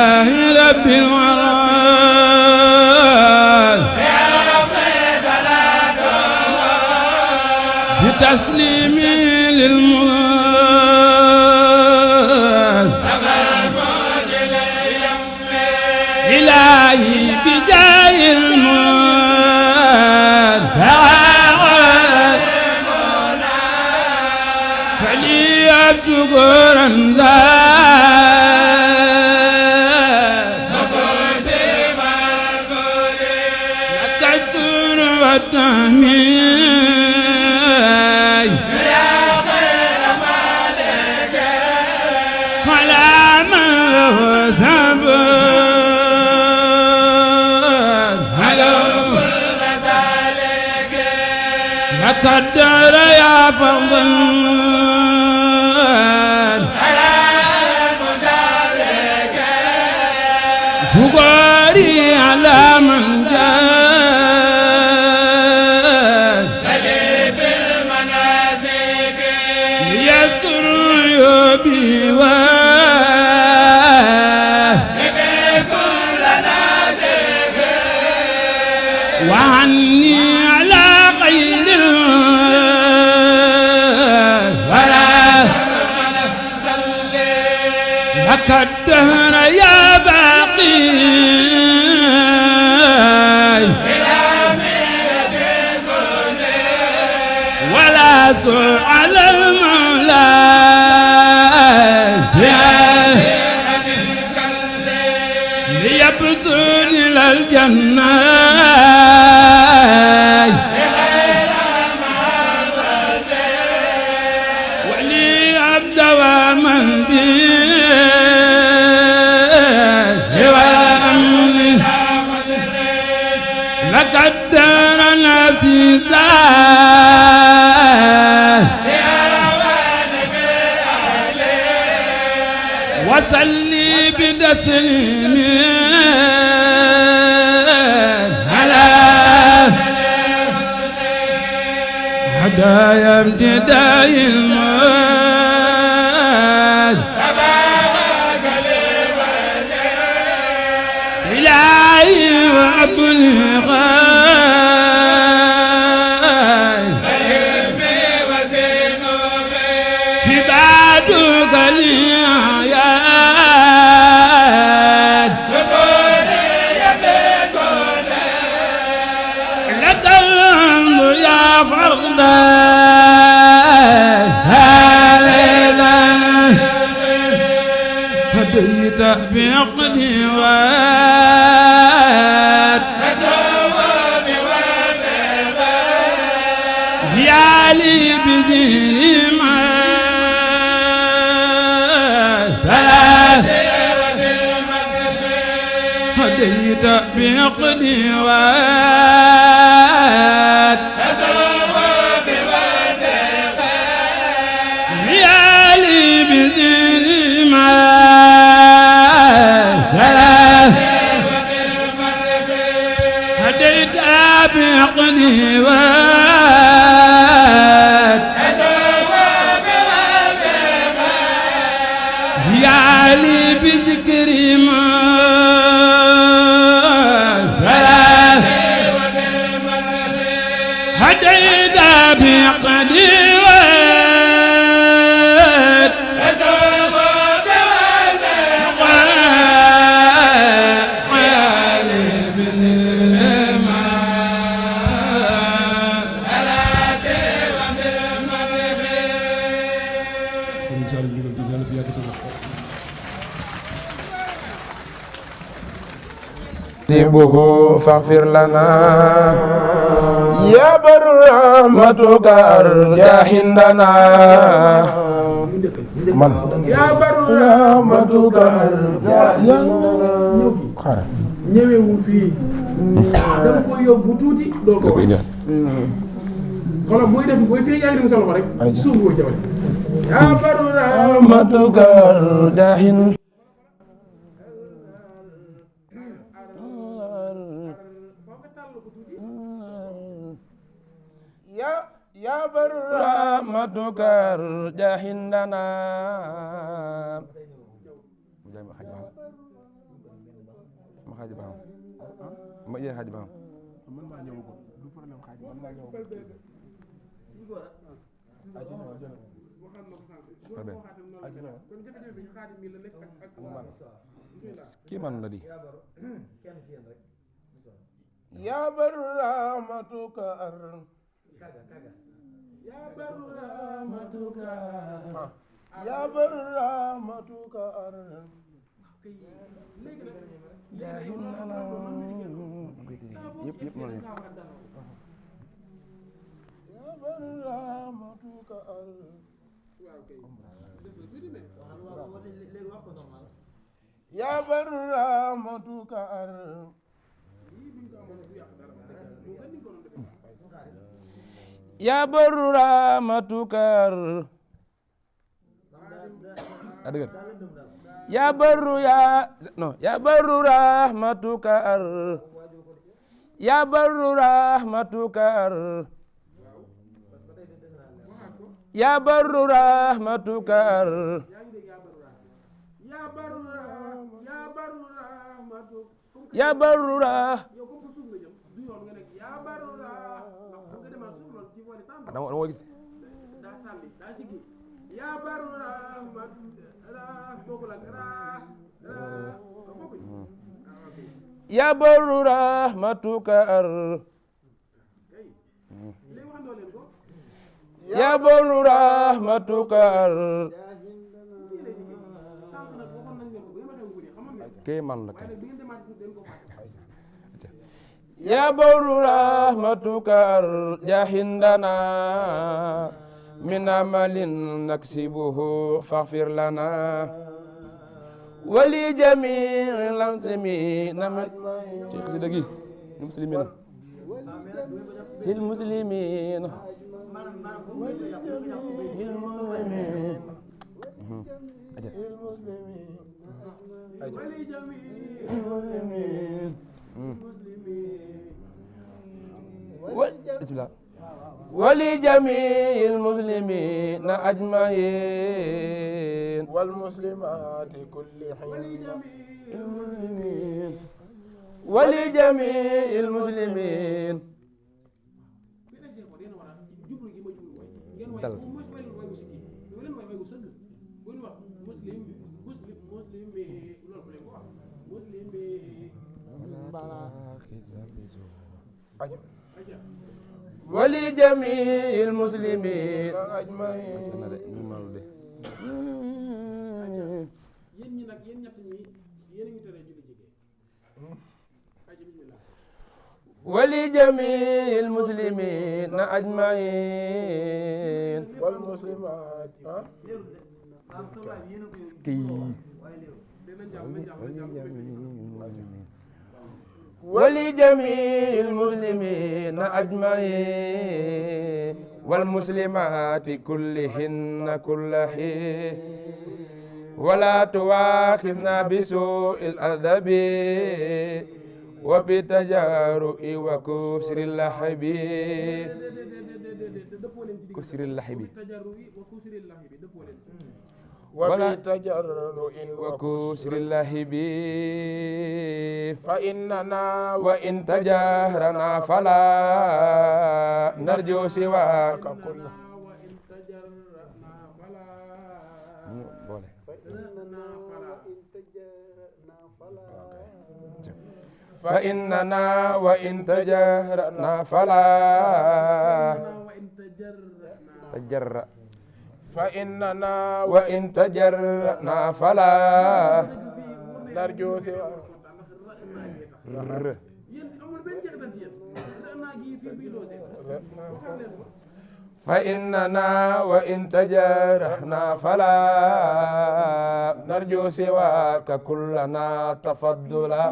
لله رب الورى بتسليمي للمراد إلهي بجاه المراد فلي أبدو قرن لك الدور والتهميد على من له سبب لك الدار يا فضل شكري على من جاد ليستر عيوبي وعني على غير الورى لك الدهر يا باقي ولا سوء على المولى ليبسون إلى الجنة ولي عبد ومن به وأمني لقد دار نفسي وصلي بتسليمي على هدايا امتداء الموت إلهي وأبني عبادك لي هديت بعقلي واد يا لي بديني ما هديت بعقلي واد يا لي بديني ما هديت بعقلي واد يا لي بذكري ما هديت بعقلي سبه فاغفر لنا يا بر رحمتك أرجى عندنا من يا بر رحمتك أرجى عندنا ñëwewul fii dama koy yóbbu tuuti dool ko wax xoolal booy def booy fii yaa ngi def sa loxo rek suuf boo jawale ya baru rahmatuka dahin يا بر رحمتك ارجى عندنا xaaj ba am ma jël xaaj ba am man maa ñëwagul du problème xaaj man maa ñëwagul waxaat na ko sànq góor boo xaatam noonu la mel kon jafe-jafe bi ñu xaadim mi la nekk ak kii man la di ya baru rahmatuka ar ya baru rahmatuka ya baru rahmatuka ar léegi nag yëpp mën nañu ya baru rahmatuka ar waaw kay des na tuuti mais léegi wax ko normal ya baru rahmatuka ar lii buñ ko amoon du yàq dara moo gën ni ko doon defee ya baru rahmatukar adëgër ya baru ya baru rahmatukar ya baru rahmatukar ya baru rahmatukar yaa ngi dégg yaa baru rahmatu ya baru yow comme que suuf nga jëm du yoon nga nekk yaa baru ndax bu nga demaat suuf loolu ci boole tànn dama gis daa tàlli daa siggi yaa baru rahmatu bokkul ak bokkuñ ya baru rahmatukar kay léegi waxandoo leen ko ya baru rahmatukar sànq nag waxoon nañ leen ko bu ngeen waxee wu ne xamoon ngeen kay man la waaye nag bi ngeen demaat suuf leen ko fàtte ya baru rahmatukar jahindana min amalin naksibuhu faghfir lana wali jami'il muslimina ci xasida gi muslimina hil muslimina hil muslimin aja wali jami muslimin bismillah wali jami'il muslimina ajma'in wal muslimati kulli wali hin jami wali jami'il muslimin fi ne seeko dina war a jublu gi ma jublu mooy ngeen way dal moom mos way way bu siggi doo leen way way bu sëgg bu ñu wax muslim bi loolu bu leen ko wax muslim bi aju aja wali jami'il muslimin ajmain yéen ñi nag yéen ñett ñi yéen a ngi tere julli jigéen aja bismillah wali jami'il muslimina ajma'in wal muslimat dinañ jàll nañ jàll wali jami'il muslimina ajma'in wal muslimati kullihinna kullahin wala tuwakhizna bisu'il adabi wa bitajaru'i wa kusril lahibi kusril lahibi wa bitajarru'in wa kusril lahibi fa innana wa in tajahrana fala narju siwaka kull boole fa innana wa in tajahrana fala tajarra fa innana wa in tajarna fala narju siwa yéen amul benn jeexital ci yéen naa gi fii fii doose waxal leen ko fa innana wa in tajarna fala narju siwaka kullana tafaddula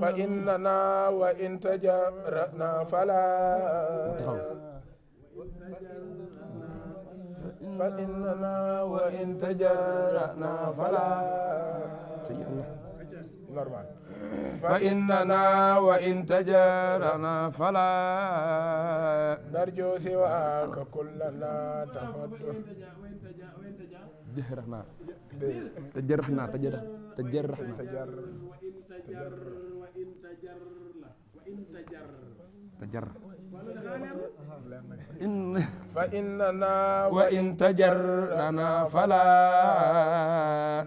fa innana wa in tajarna fala fa innana wa in tajarna fala normal فإننا وإن تجارنا فلا نرجو سواك كلنا تفضل جهرنا تجرحنا تجرحنا تجر فإننا وإن تجرنا فلا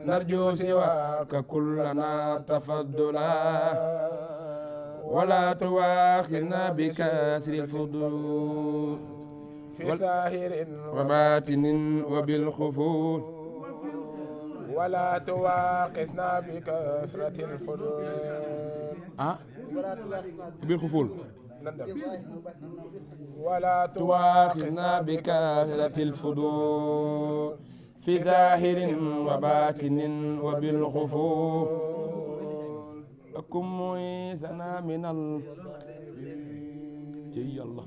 نرجو سواك كلنا تفضلا ولا تواخذنا بكسر الفضول في ظاهر وباطن وبالخفول ولا تواقسنا بكثرة الفضول بالخفول ولا تواخذنا بكثرة الفضول في ظاهر وباطن وبالخفول أكن معيذنا من جي الله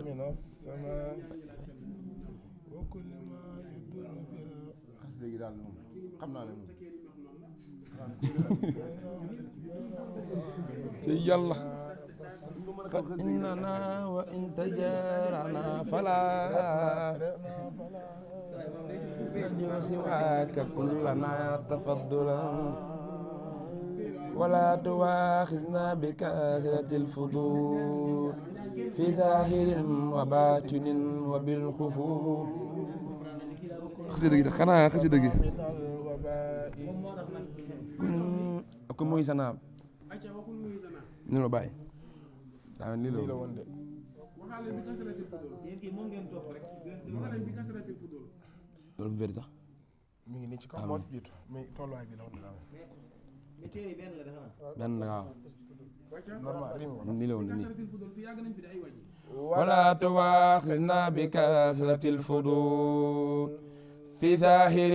من السماء وكل ما يدور في جي الله فإننا وإن تجارنا فلا نرجو سواك كلنا تفضلا ولا تواخذنا بكثرة الفضول في ظاهر وباطن وبالخفول خسيدة جدا خنا خسيدة جدا أكون مويسنا نلو باي دعنا ليلو waxaale bi kasratil fudul yéen kii moom ngeen topp rek. waxaale bi kasratil fudul loolu vérité sax mi ngi nii ci kaw moo jiitu mais tolluwaay bi la woon mais téere yi benn la defe naa. benn waaw normal rim nii la woon nii kasratil fudul fi yàgg nañ fi di ay wàññi ولا تواخذنا بكثرة الفضول في ظاهر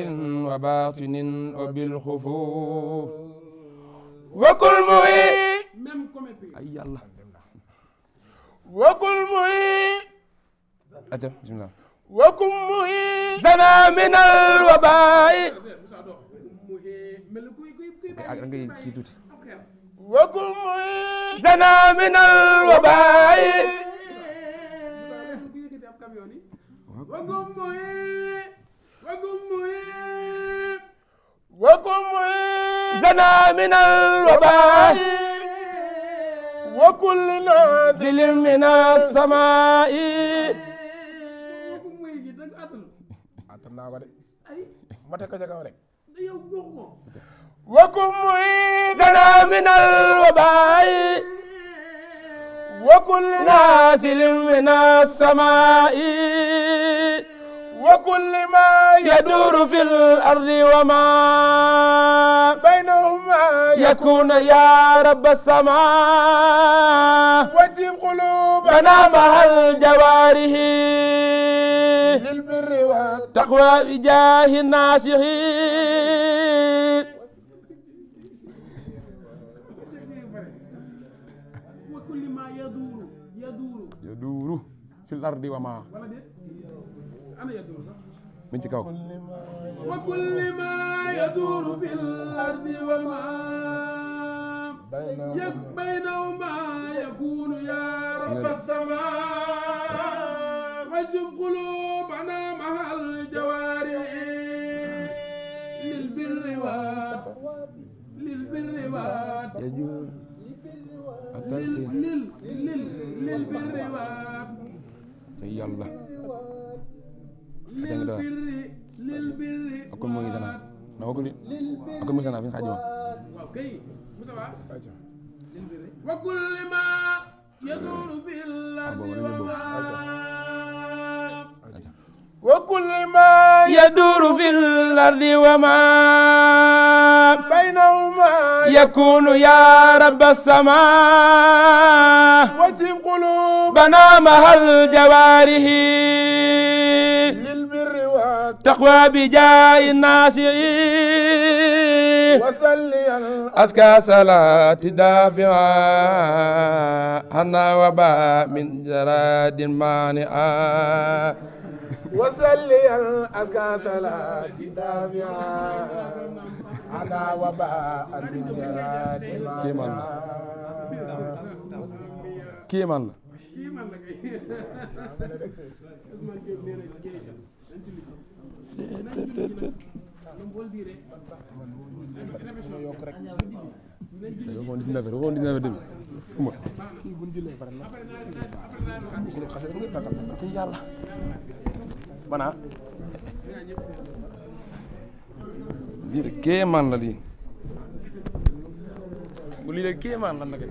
وباطن وبالخفول وكل مهي même comète bi أي الله وكل مهي أتى بسم الله وكل مهي زنا من الوباء Moussa Do mu mel ni kuy ak ngay kii tuuti ab xeer وكل مهي زنا من الوباء ku yëkkati ab camion yi wagum muhi wagum muhi وكل مهي زنا من الوباء وكل نازل زل من السماء wagum muhi gi danga atal attan naa ko de ay ma teg ko ca kaw rek yow waxu ko وكل مهي زنا من الوباء وكل نازل من السماء وكل ما يدور في الأرض وما بينهما يكون يا رب السماء وجب قلوبنا بنا مع الجوارح للبر والتقوى تقوى بجاه الناصحين wa kulli ma yaduuru يدور في الأرض وما wala déet ana yaduuru sax من سكاو wa kulli ma yaduuru fil ardi wal ma yak baynahuma yakunu ya rabbas samaa wajib qulubana mahal jawaari lil birri waat يجور lil birri waat يلا lil birri أكون موي زنا نقول أكون موي زنا فين خاجوا waaw kay Moussa Ba wa kulli ma yaduru fil ardi wal ma وكل ما يدور في الأرض وما بينهما يكون يا رب السماء وجب قلوبنا بنا مع الجوارح للبر والتقوى تقوى بجاه الناصحين وصليا أزكى صلاة دافعة عنا وباء من جراد مانعة وسلي الأزكى صلاة دافعة على وباء المجرات kéemaan la kéemaan la kii man la kay Ousmane Diop nee na géej la waxoon 19 waxoon 19 demi uma ci yàlla bana lii de kéemaan la lii bu lii de kéemaan la nag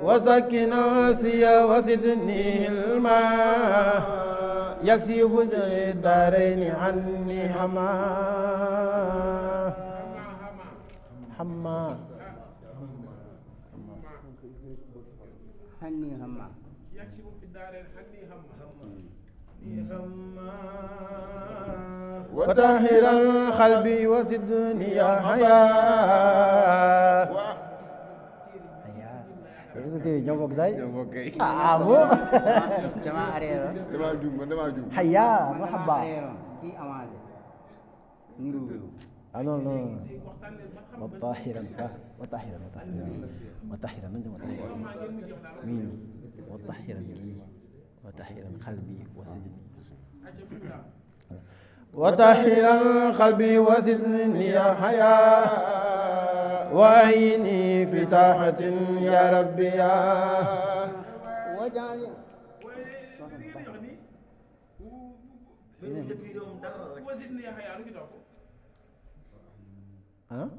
وسكن نفسي وسدني الماء يكشف الدارين عني حما حني هما يكشف في الدارين حني هم وطهر القلب وسدني حياة ñoo bokk say ah bon dama areero damaa juum hayya marhaba ci avancé niru ah non non وطاهرا وطاهرا وطاهرا انت وطاهرا مين وطاهرا وطاهرا قلبي وسجني وطهرا قلبي وسدني يا حياة وعيني في طاعة يا ربي يا وجعل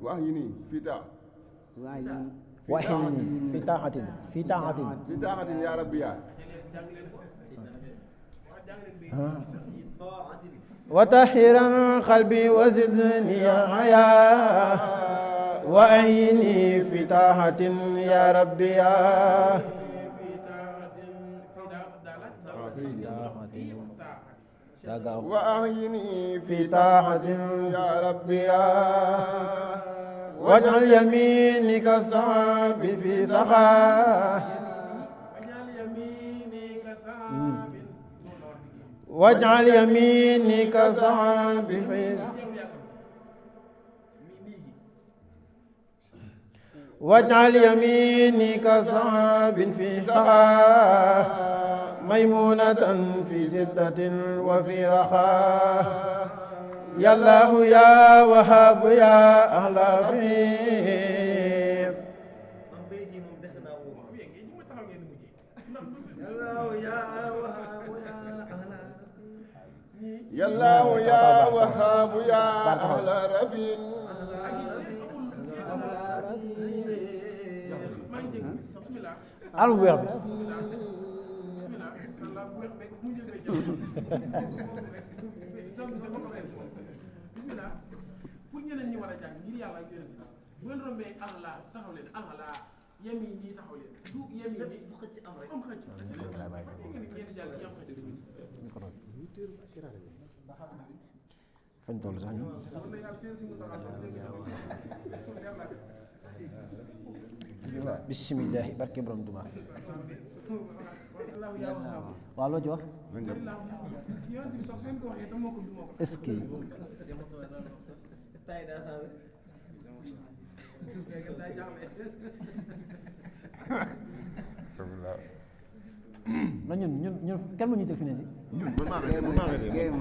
wax yi nii fii taa وعيني في طاعة في طاعة fii taaxatin yaa rabbi yaa وطهرا قلبي وزدني حياة وعيني في طاعة يا ربي يا وأعيني في طاعة يا ربي يا واجعل يمينك صعب في سخاء واجعل يمينك صعب في واجعل يمينك صعب في سخاء ميمونة في سدة وفي رخاء يا الله يا وهاب يا أهل خير يا الله يا وهاب يا أهل رفيق alma bu weex bi pour ñeneen ñi war a jàng ngir yàlla ak yonent bu ngeen rombee alxalaa taxaw leen alxalaa yem yi nii taxaw leen du yem yi nii xëcc am rek am xëcc leen ngeen di jàng ci am xëcc fañ toll sax ñu bismillahi barke borom Tuubaa waaw loo ci wax est-ce que non ñun kenn mu ñu teg fi ne si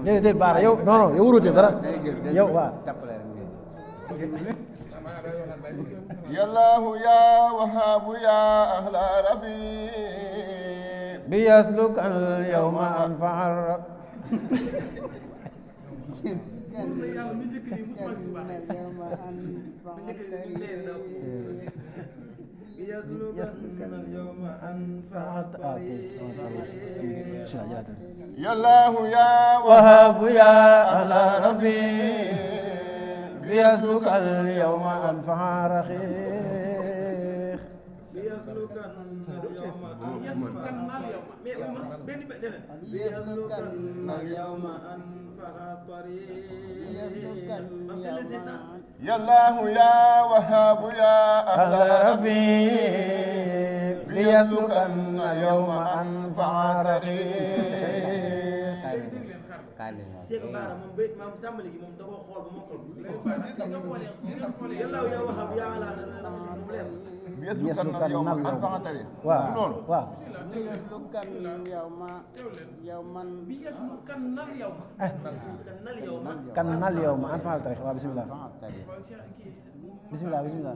déedéet baax yow non yow wurutee dara yow waaw يا الله يا وهاب يا أهل رفيق بيسلك اليوم أنفع يا الله يا وهاب يا أهل رفيق بيسلك اليوم أنفع رخيخ بيسلك اليوم أنفع طريق يا الله يا وهاب يا أهل رفيق بيسلك اليوم أنفع رخيخ Seeku Baara moom béy maam tàmbali gi moom da koo xool ba ma xool yàlla yaa waxam yaa ala mu leer يسلك اليوم أنفع طريق waaw waaw بيسلكن يوما kan nal yow ma anfal tarix waaw bismillah bismillah bismillah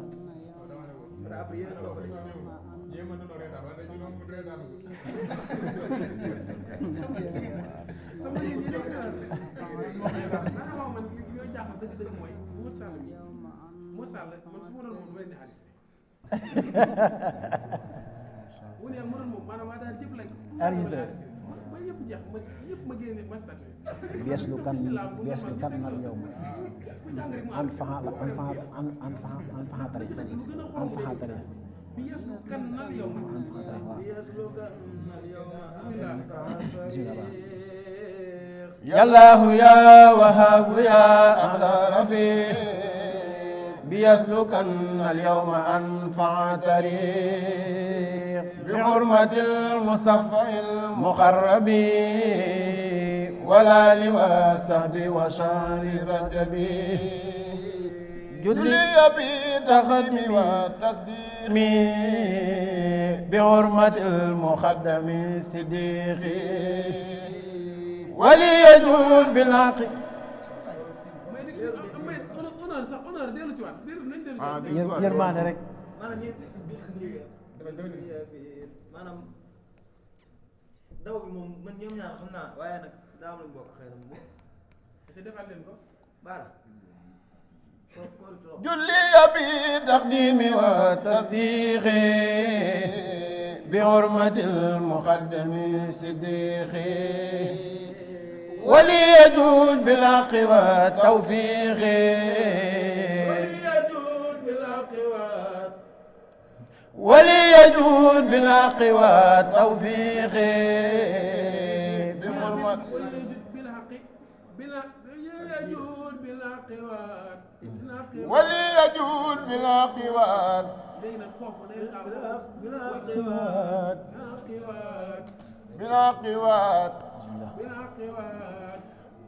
enregistré بيسلكن nal yow ma anfa tarix anfa tarix يا الله يا وهاب يا أهل رفيق بيسلكن اليوم أنفع طريق بحرمة المصفى المقرب والآل والصحب وشار رتبي جدلي بتقدم والتصديق بحرمة المقدم الصديق وليجود بالحق yërmaane rek maanaam ñi maanaam daw bi moom man ñoom ñaar xam naa waaye nag daa am lu bokk xëy na moom te defal leen ko baara julli bi taqdimi wa tasdiqi bi hurmatil muqaddami siddiqi وليجود بالحق والتوفيق وليجود بالحق والتوفيق بحرمة وليجود بالحق بالحق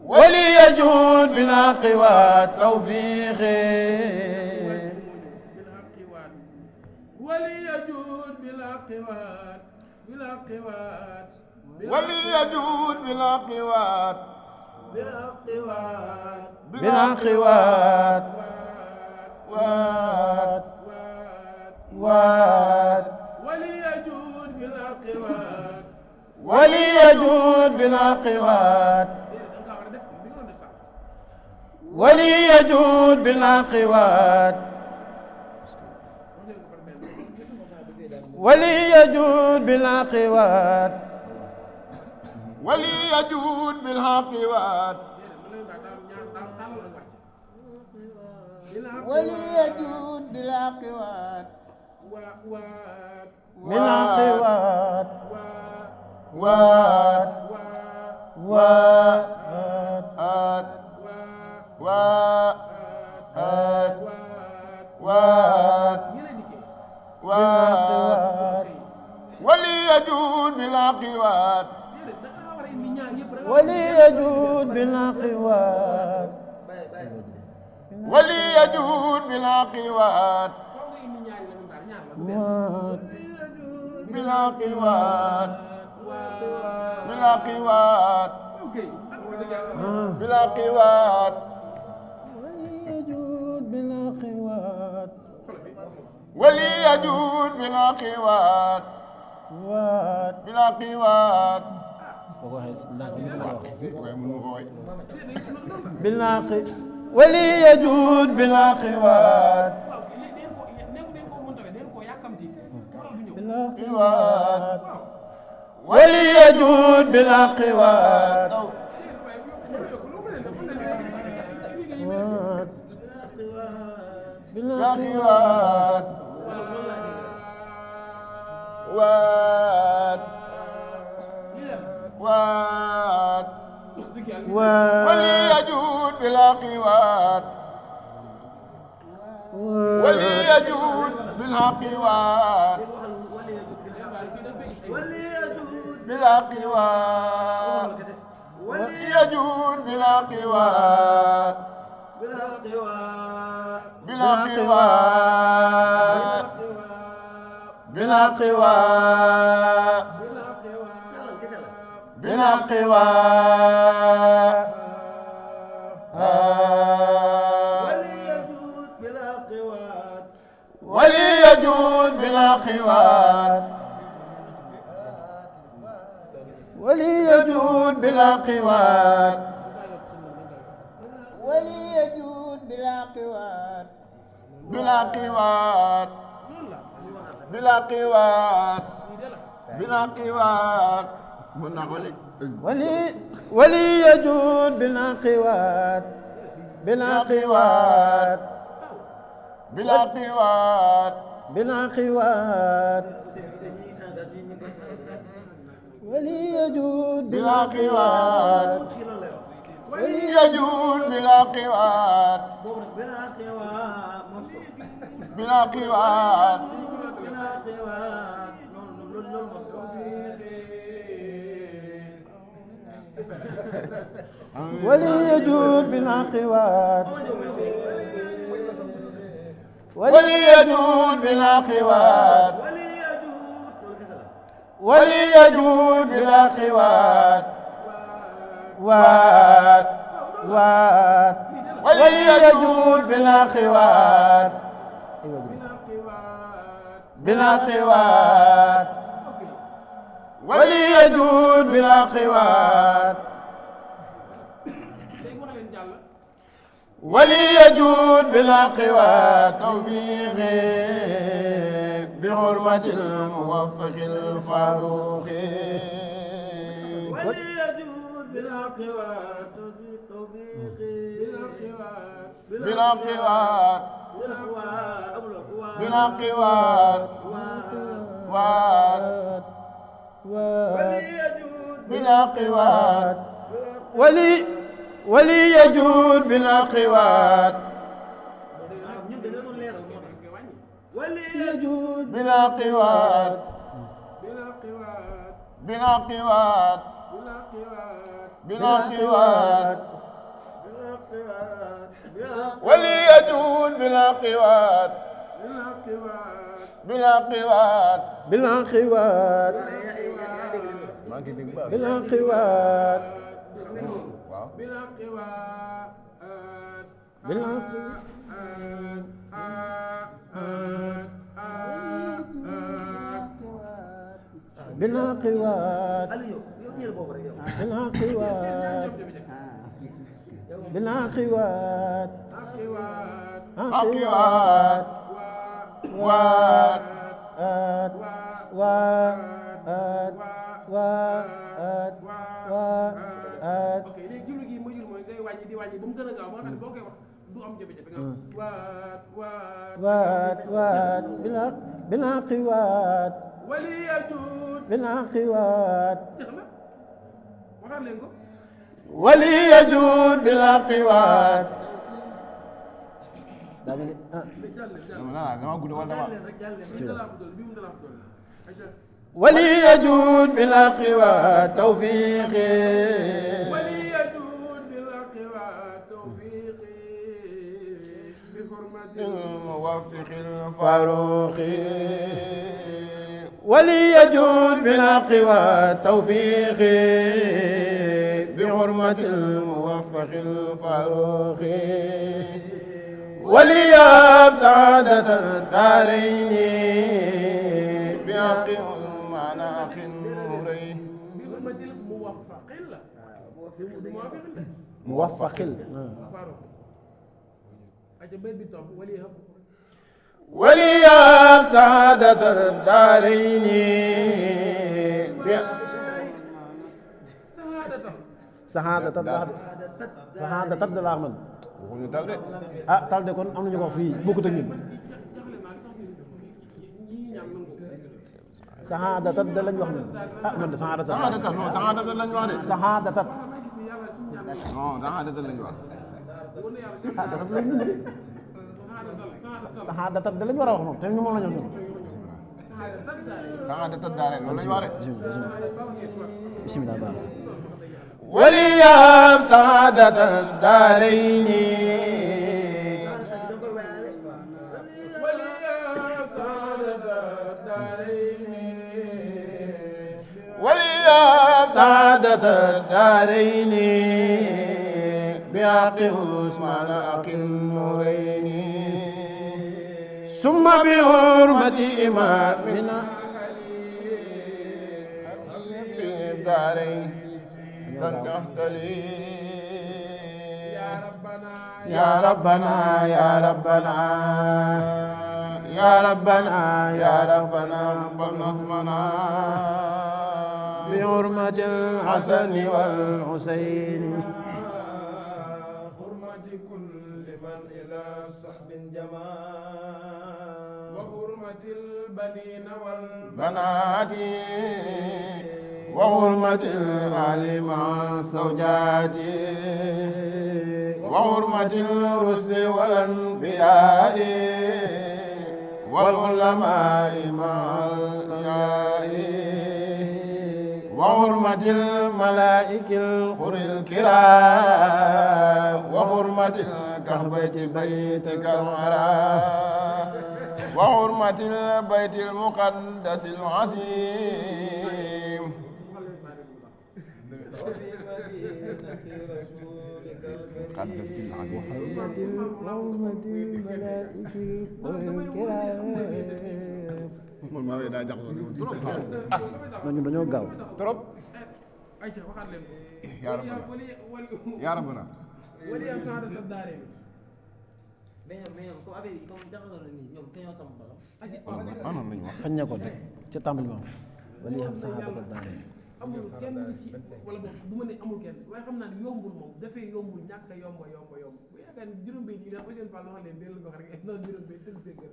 وليجود بالحق والتوفيق وليجود بالحق وليجود بالحق بالحق وليجود بالحق وليجود بالحق وليجود بالعقوات وليجود بالعقوات وليجود بالعقوات وليجود بالعقوات من عقوات وات وات آت وات وات وات وليجود بالعقوات وليجود بالعقوات وليجود بالعقوات بالعقوات بالعقوات بالعقوات وليجود بالعقوات وليجود بالعقوات وات بالعقوات بالعقوات وليجود بالعقوات بالعقوات وليجود بالعقوات بالعقوات وات وات وليجود بالعقوات وليجود بالعقوات بالعقوات وليجود بالعقوات بالعقوات بالعقوات بالعقوات وليجود بالعقوات وليجود بالعقوات وليجود بالعقوات بالعقوات بالعقوات بالعقوات من نقول وليجود بالعقوات بالعقوات بالعقوات بالعقوات وليجود بالعقوات وليجود بالعقوات بالعقوات وليجود بالعقوات وليجود بالعقوات وليجود بالعقوات وات وات وليجود بالعقوات بالعقوات وليجود بالعقوات وليجود بالعقوات توفيقي بحرمة الموفق الفاروق وليجود بالعقوات بالعقوات بالعقوات وات بالعقوات وليجود بالعقوات وليجود بالعقوات بالعقوات بالعقوات وليجود بالعقوات بالعقوات بالعقوات بالعقوات بالعقوات بالعقوات بالعقوات عقوات وات آت وآت وآت وآت ok léegi jublu gi ma jul mooy ngay wàññi di wàññi ba mu gën a gaaw ba nga xam ne boo koy wax du am jafe-jafe nga waat وآت وآت بالعقوات wali yajud بالعقوات jeex na waxaat leen ko وليجود بالعقوات dama gudd wala dama وليجود بالعقوات توفيقي وليجود بالعقوات توفيقي بحرمة الموفق فاروق وليجود بالعقوات توفيقي بحرمة الموفق الفاروق ولياب سعادة الدارين بحق المعنى نورين بحرمة الموفق لا موافق لا موفق فاروق أجل بيت بالطب وليهب ولياب سعادة الدارين سعادة saxaada tat da laa man waxuñu tal de ah tal de kon am nañu ko wax fii bokkut ak ñun saxaada tat da lañ wax ñun ah man de saxaada tat non saxaada tat lañ wax de saxaada tat non saxaada tat lañ wax saxaada tat lañ ñun de saxaada tat da lañ war a wax moom te ñu moom la ñu wax ñun saxaada tat daare loolu lañ wax de bismillah baax ولياب سعادة الدارين ولياب سعادة الدارين بحق عثمان أخي النورين ثم بحرمة إمامنا في الدارين تنتهي يا ربنا يا ربنا يا ربنا يا ربنا يا ربنا اقبل نصمنا بحرمة الحسن والحسين حرمة كل من إلى صحب جمال وحرمة البنين بنات وحرمة الآل مع الزوجات وحرمة الرسل والأنبياء والعلماء مع الأولياء وحرمة الملائكة الحر الكرام وحرمة الكعبة بيتك الحرام وحرمة البيت المقدس العظيم قدس العظيم حرمة الملائكة الكرام moom maa ngi daa jaxasoo trop ñun dañoo gaaw trop ayca waxaat leen ko yaa rabbana wali am saxaada daaree mais ñoom comme affaire yi comme jaxasoo na nii ñoom dañoo sam balam anoon nañu wax fañ nekkoon rek ca tàmbali wali am saxaada daare amul kenn ci wala boog du ma ne amul kenn waaye xam naa ne yombul moom dafay yombul ñàkk a yomb bu yaakaar ni juróom-benn yi daal Ousseynou Fall wax leen delloo ko wax rek non juróom-benn tëgg seen kër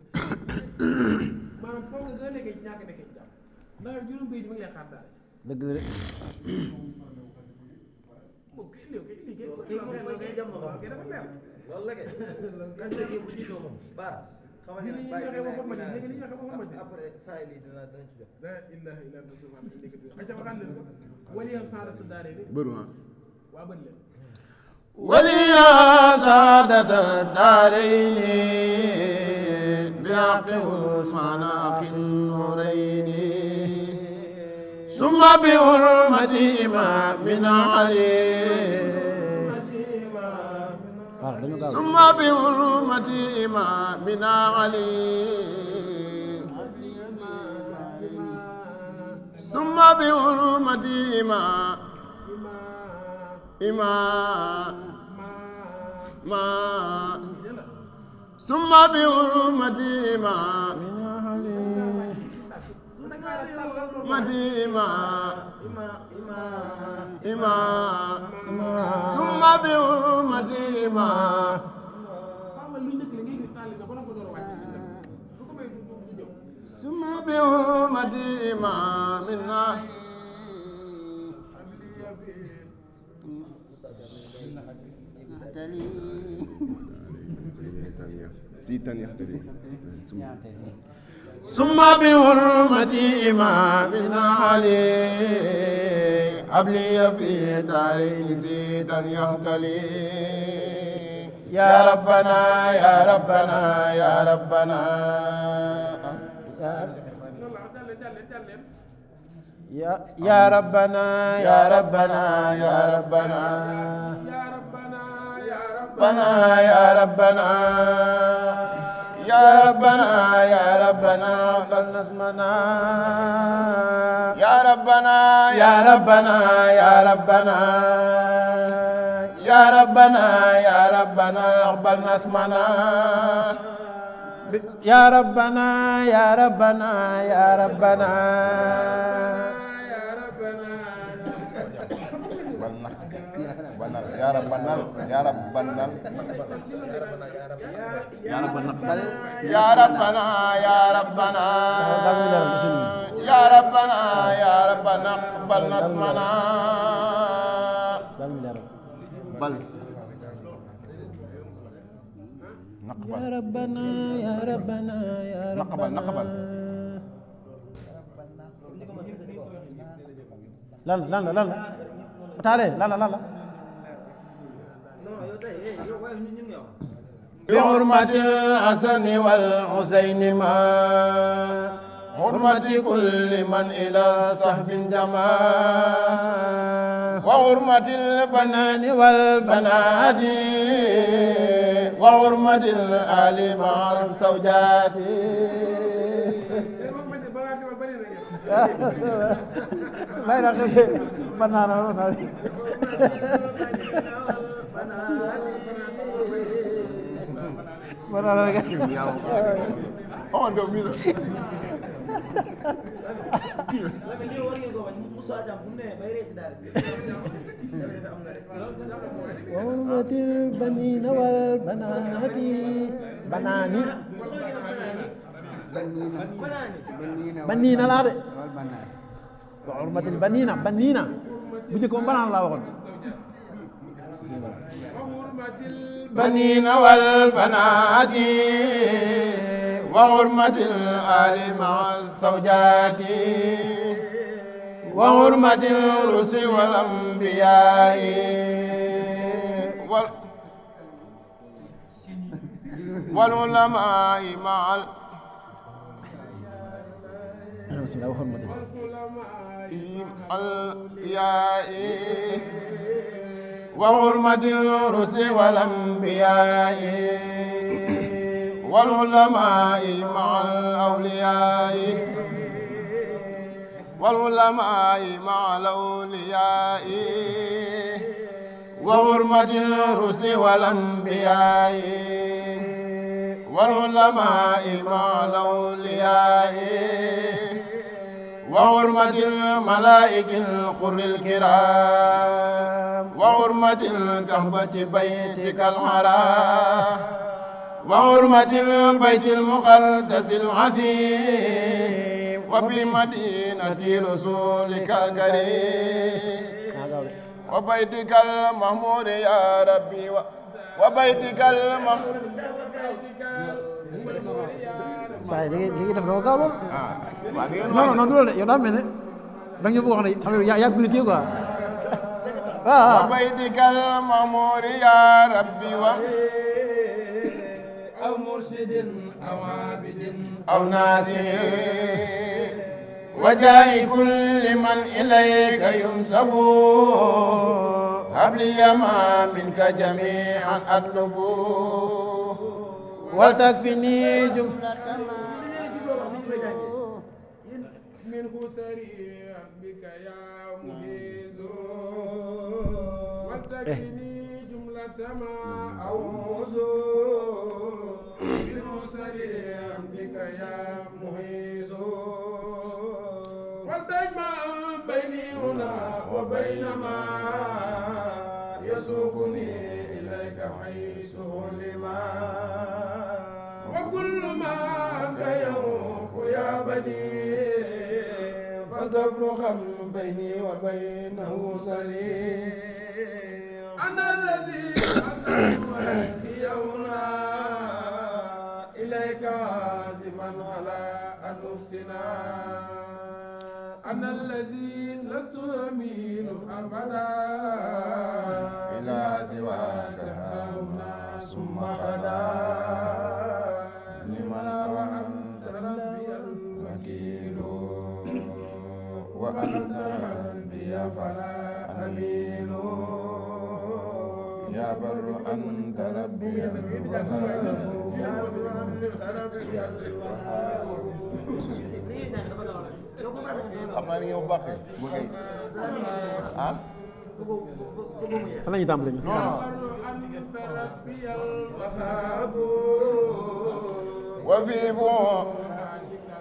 maanaam foo nga gën a nekkee ñàkk a nekkee jàmm ndax juróom-benn yi ma ngi lay xaar daal dëgg la de moom kay lii kay jamono kay dafa leer loolu la kay kas léegi bu jiitoo moom baar xamal ne nag bàyyi léegi li ñu waxee waxoon ma ci après fay lii dana ci jot la ilaha illa anta subhanaka inni kuntu ayca waxaat leen ko wali am saadatu daaree ni bëru waa bëri leen وليا سعادة الدارين بحق عثمان أخي النورين ثم بحرمة إمامنا علي ثم بحرمة إمامنا علي ثم بحرمة إمام ما ثم بحرمة ما مديما إما ثم بحرمة ثم بحرمة ما منا ثم بحرمة إمامنا علي أبلي في دارين زيدا يهتلي يا ربنا يا ربنا يا ربنا يا ربنا يا ربنا يا ربنا ربنا يا ربنا يا ربنا يا ربنا لسنا اسمنا يا ربنا يا ربنا يا ربنا يا ربنا يا ربنا اقبلنا اسمنا يا ربنا يا ربنا يا ربنا يا ربنا يا ربنا يا ربنا يا ربنا يا ربنا يا ربنا يا ربنا اقبلنا اسمنا بل نقبل يا ربنا يا ربنا يا ربنا نقبل لا لا لا لا تعالى لا لا لا بحرمة الحسن والحسين ما حرمة كل من إلى صحب جمع وحرمة البنان والبنات وحرمة الآل مع الزوجات لا لا بنانا بنانا oh nggak mila وحرمة البنين والبنات بناني بنينا لا de وحرمة البنين بنينا bu njëkk moom banaan laa waxoon البنين والبنات وحرمة الآل مع الزوجات وحرمة الرسل والأنبياء والعلماء مع الأولياء وحرمة الرسل والأنبياء والعلماء مع الأولياء والعلماء مع الأولياء وحرمة الرسل والأنبياء والعلماء مع الأولياء وحرمة الملائكة القر الكرام وحرمة الكهبة بيتك الحرام وحرمة البيت المقدس العظيم وبمدينة رسولك الكريم وبيتك المحمود يا ربي وبيتك المحمود waaye léegi def nga ko gaaw lool. non non du loolu de yow daa mel ne da nga ñu bëgg wax ne xam nga yaa ngi quoi waaw. baytikal mamuur ya rabbi wa aw mursidin aw abidin aw naasir wa jaayi kulli man ilayka yunsabu habli yama minka jami'an atlubu وتكفني جملة منه سريعا بك يا مجيز وتكفني جملة تما أعوذ بنصرهم بك يا مهيز فلتجمع بيني هنا وبين ما يسوقني إليك حيث لما وكل ما أنت يوق يا بني فتفرقا بيني وبينه سليم أنا الذي أنت يومنا إليك عازما على أن أحسنا أنا الذي لست أميل أبدا إلى سواك هاهنا ثم غدا لمن وأنت ربي الوكيل وأنت حسبي فلا أميل يا بر أنت ربي xam naa ni yow bàqee mu ngi ah fan la ñuy tàmbalee ñu fi وفي